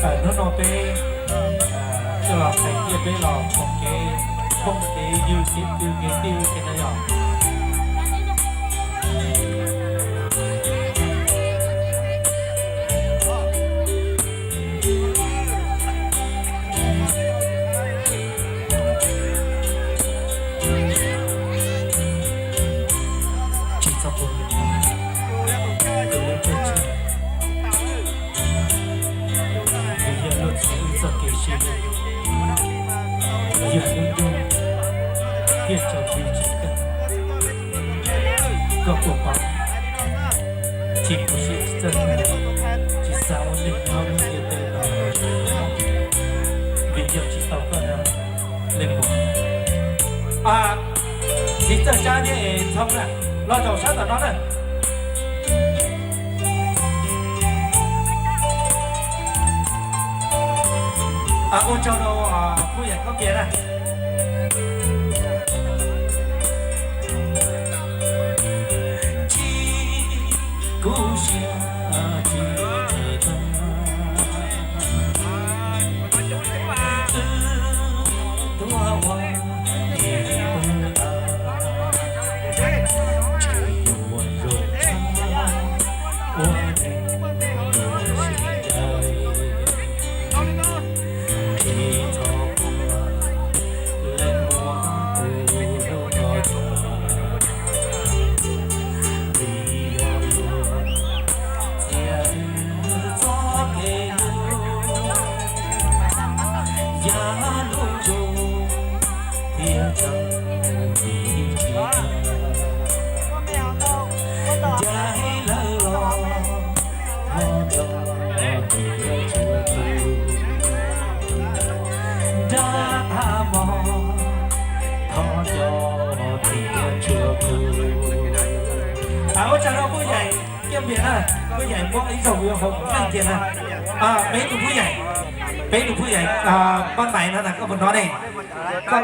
Hnub no peb coj los qhia peb los koom kev, koom kev ywg kev kwv kev tij kev no yog. Tsis txhob pub, vim yog luag txhais wb txoj kev sib, yog lub ntuj thiaj tsaus ntuj tsis kawg. Koj puas paub, tsis pub sib txawj, tsis xav ua neej nyob lub ntiaj teb no, vim yog tsis tau koj na, leej muam. Txiv txawj tsab thiab es Ntxhoo na, los zaum sab tom no na. Ua tsaug rau Phub Yaim Khaub Npias na. Tsis kub siab tsis tag, wb tuaj ua niam pog, tsis yuav zoo ua neeg yuav sib ncaim. Tsis txhob quaj, leej muam, kuv hlub koj tshaj, vim yog luag txhais wb txoj kev hlub, yog lub ntuj thiaj tsaus ntuj tsis kawg. Ncaim lawm los thov nco tias tshuav kuv, nrog tham mog, thov nco tias tshuav kuv. Ua tsaug rau Phub Yaim Khaub Npias na, Phub Yaim muab ib zaug hauv meej tiag na. Peb tus Phub Yaim, peb tus Phub Yaim, pab maiv no na, koj puas hnov ne? Koj